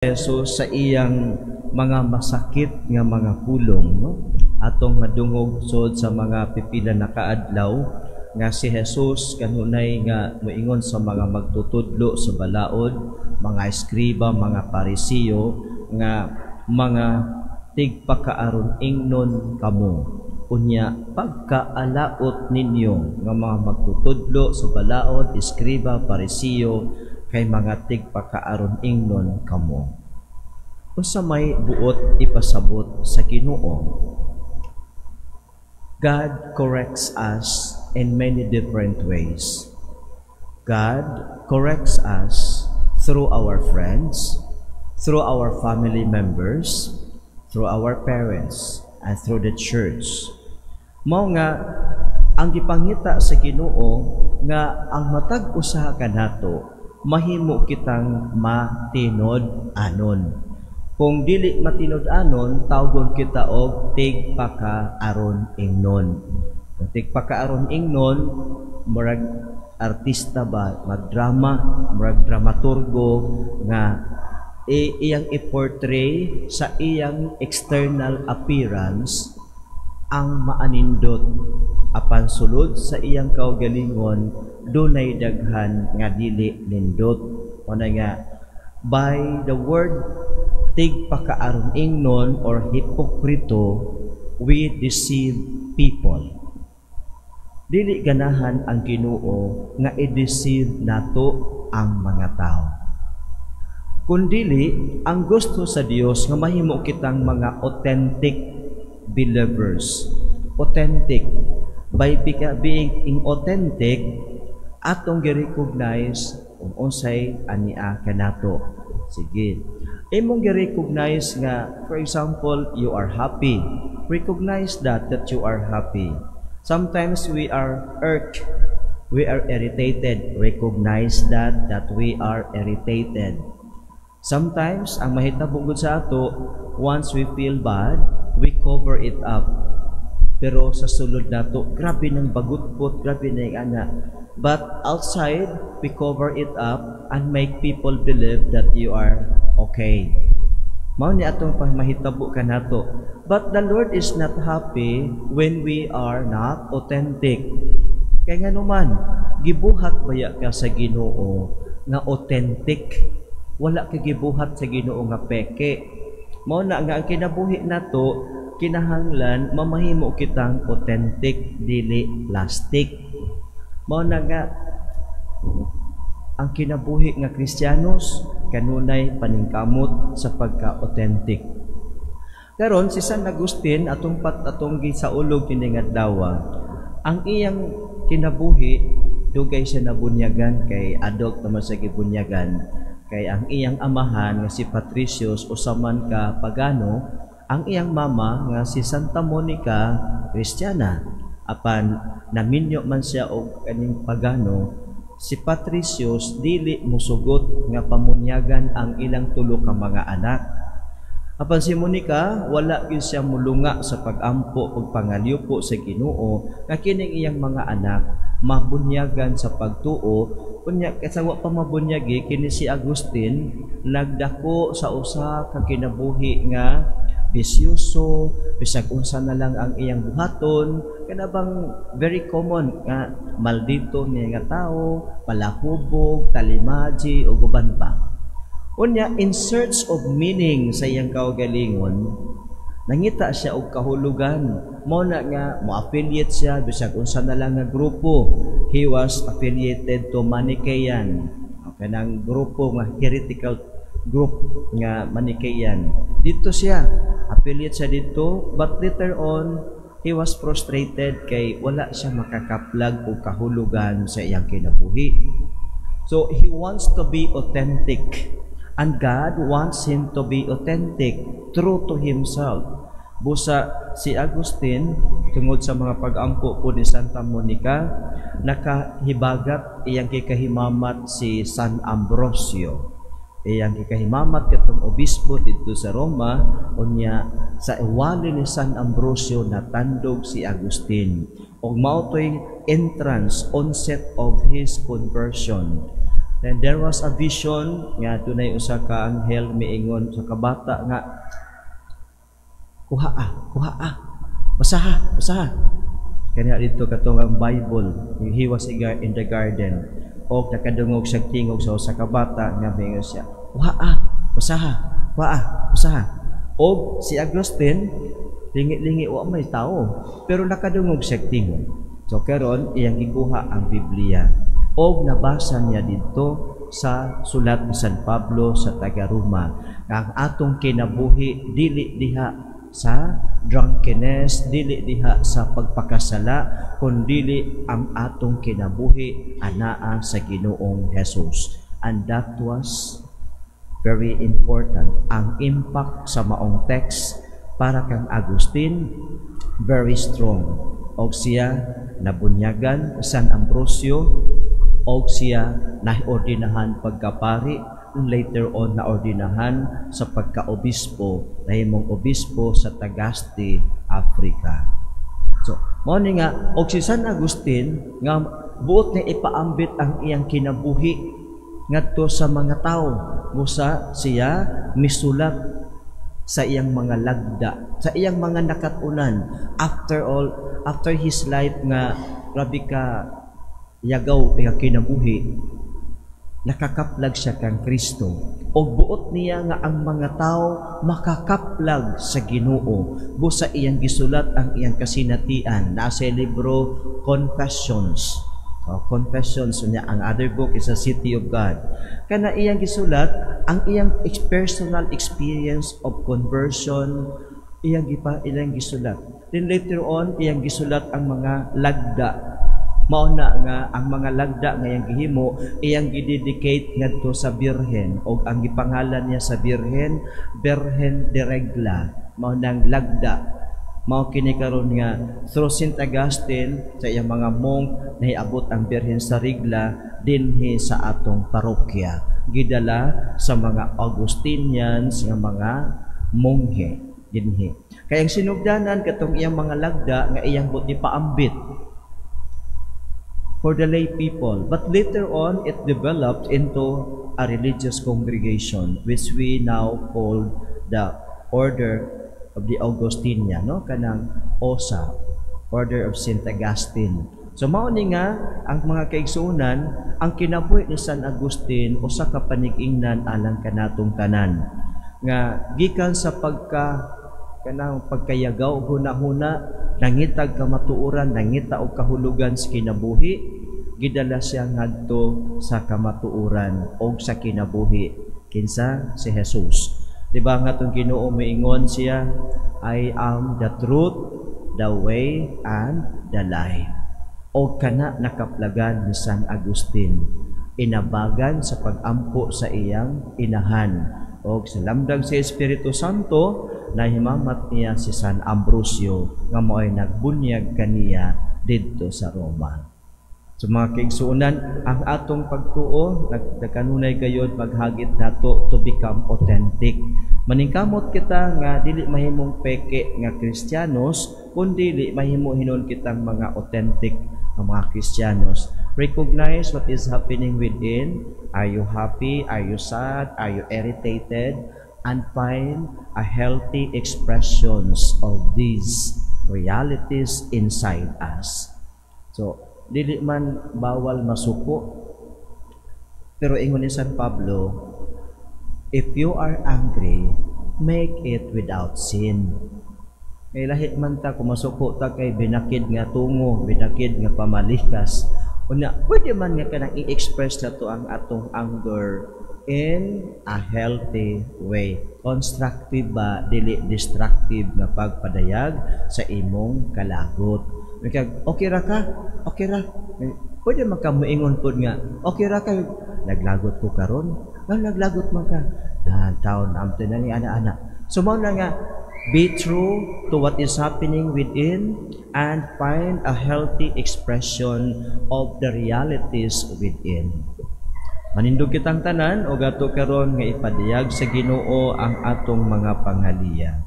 Jesus sa iyang mga masakit nga mga pulong, no? Atong madungog sod sa mga pipila na kaadlaw nga si Jesus kanunay nga moingon sa mga magtutudlo sa balaod, mga eskriba, mga Parisiyo, nga mga tigpakaaron ingnon kamo. Unya pagkaalaot ninyo nga mga magtutudlo sa balaod, eskriba, Parisiyo, kay mga tigpakaaron ingnon kamo. Unsa may buot ipasabot sa Ginoo? God corrects us in many different ways. God corrects us through our friends, through our family members, through our parents, and through the church. Mao nga ang gipangita sa Ginoo nga ang matag usa kanato mahimo kitang matinud-anon. Kung dili matinud-anon, tawgon kita og tigpakaaron ingnon. Kung tigpakaaron ingnon, murag artista ba, magdrama, murag dramaturgo nga iyang i-portray sa iyang external appearance ang maanindot, apan sulod sa iyang kaugalingon dunay daghan nga dili nindot. Una nga by the word tigpakaaron ingnon or hipokrito, we deceive people. Dili ganahan ang Ginoo nga i-deceive nato ang mga tao. Kung dili, ang gusto sa Dios nga mahimo kitang mga authentic believers. Authentic. By being authentic, atong gi-recognize kung unsay ania kanato. Sige. Imong gi-recognize nga, for example, you are happy. Recognize that you are happy. Sometimes we are irked. We are irritated. Recognize that we are irritated. Sometimes, ang mahitabo gud sa ato, once we feel bad, we cover it up. Pero sa sulod nato, grabe ng bagutpot, grabe na yung ana. But outside, we cover it up and make people believe that you are okay. Mao ni atong mahitabo kanato. But the Lord is not happy when we are not authentic. Kay nganuman, gibuhat baya ka sa Ginoo nga authentic? Wala ka gibuhat sa Ginoo nga peke. Mao na nga ang kinabuhi nato kinahanglan mamahimo kitang authentic, dili plastic. Mao na nga ang kinabuhi nga Kristiyanos kanunay paningkamot sa pagka-authentic. Karon, si San Agustin, atong pat atong gisaulog kini nga adlaw, ang iyang kinabuhi, dugay siya nabunyagan kay adult naman sa gibunyagan, kay ang iyang amahan nga si Patricius usa man ka pagano, ang iyang mama nga si Santa Monica, Kristiyana. Apan naminyo man siya og kaning pagano. Si Patricius dili musugot nga pamunyagan ang ilang tulo ka mga anak. Apan si Monica, wala gyud siya mulunga sa pag-ampo ug pangalyupo sa Ginoo nga kining iyang mga anak mabunyagan sa pagtuo. Unya kaysa wa pa mabunyagi kini si Agustin, nagdako sa usa ka kinabuhi nga bisyoso, bisag unsa na lang ang iyang buhaton, kana bang very common nga maldito niya nga tao, palahubog, talimaji ug uban pa. Unya in search of meaning sa iyang kaugalingon, nangita siya og kahulugan. Mao na nga mo-affiliate siya bisag unsa na lang nga grupo. He was affiliated to Manichaean. Kanang grupo nga heretical group nga Manichaean. Dito siya, affiliate siya dito, but later on he was frustrated kay wala siya makakaplag og kahulugan sa iyang kinabuhi. So he wants to be authentic. And God wants him to be authentic, true to himself. Busa si Agustin, tungod sa mga pag-ampo po ni Santa Monica, nakahibagat iyang kikahimamat si San Ambrosio. Iyang kikahimamat katong obispo didto sa Roma. Unya sa iwali ni San Ambrosio natandog si Agustin. Og mao to'y entrance, onset of his conversion. Then there was a vision nga dunay usa ka anghel miingon sa kabata nga, "Kuha ah, kuha ah, basaha, basaha." Kanya dito katong ang Bible, he was in the garden. Og nakadungog siya tingog sa usa ka bata nga miingon siya, "Kuha ah, basaha, kuha ah, basaha." Og si Agustin, lingi-lingi, wa may tao, pero nakadungog siya tingog. So karon iyang gikuha ang Biblia. Og nabasa niya dito sa sulat ni San Pablo sa taga-Roma nga ang atong kinabuhi dili diha sa drunkenness, dili diha sa pagpakasala, kundili ang atong kinabuhi anaa sa Ginoong Jesus. And that was very important. Ang impact sa maong text para kang Agustin, very strong. Og siya nabunyagan San Ambrosio og siya naordinahan pagkapari, later on naordinahan sa pagkaobispo, nahimong obispo sa Tagaste, Africa. So, mao ni nga og si San Agustin nga buot niya ipaambit ang iyang kinabuhi ngadto sa mga tawo, busa siya misulat sa iyang mga lagda, sa iyang mga nakatunan. After all, after his life nga grabe ka yagaw nga kinabuhi, nakakaplag siya kang Kristo. O buot niya nga ang mga tao makakaplag sa Ginoo. Busa iyang gisulat ang iyang kasinatian. Nasa libro Confessions. Oh, Confessions niya, ang other book is A City of God. Kana iyang gisulat ang iyang personal experience of conversion, iyang gipa iyang gisulat. Then later on iyang gisulat ang mga lagda. Mao na nga ang mga lagda nga iyang gihimo, iyang gidedicate ngadto sa Birhen og ang gipangalan niya sa Birhen, Birhen de Regla. Mao nang lagda. Mao kini karon nga through Saint Augustine, sa iyang mga monk, nahiabot ang Birhen sa Regla dinhi sa atong parokya. Gidala sa mga Augustinians nga mga monghe dinhi. Kay ang sinugdanan katong iyang mga lagda nga iyang buot paambit for the lay people. But later on, it developed into a religious congregation, which we now call the Order of the Augustinian, no? Kanang OSA, Order of Saint Augustine. So mao ni nga ang mga kaigsuonan, ang kinabuhi ni San Agustin usa ka panig-ingnan alang kanatong tanan nga gikan sa pagka kanang pagkayagaw hunahuna, nangitag kamatuoran, nangita og kahulugan sa kinabuhi, gidala siya ngadto sa kamatuoran og sa kinabuhi. Kinsa? Si Jesus. Di ba nga atong Ginoo moingon siya, "I am the truth, the way and the life." O kana nakaplagan ni San Agustin, inabagan sa pagampo sa iyang inahan og sa lamdag sa Espiritu Santo, nahimamat niya si San Ambrosio nga mao'y nagbunyag kaniya didto sa Roma. So mga kaigsuonan, ang atong pagtuo nagkanunay gayod maghagit nato to become authentic. Maningkamot kita nga dili mahimong peke nga Kristiyanos, kundi dili mahimo hinon kitang mga authentic nga mga Kristiyanos. Recognize what is happening within. Are you happy? Are you sad? Are you irritated? And find a healthy expressions of these realities inside us. So, dili man bawal masuko. Pero ingon ni San Pablo, if you are angry, make it without sin. Kay lahi man ta kung masuko ta kay binakid nga tungo, binakid nga pamalikas. Unya, pwede man nga kanang i-express na to ang atong anger in a healthy way. Constructive ba, dili destructive nga pagpadayag sa imong kalagot. Kag okay ra ka? Okay ra. Pwede man ka moingon pod nga, "Okay ra ka, naglagot ko karon." Nga naglagot man ka. Na taon amto na ni ana-ana. So mao na nga be true to what is happening within and find a healthy expression of the realities within. Manindog kitang tanan o ato karon nga ipadayag sa Ginoo ang atong mga pangaliya.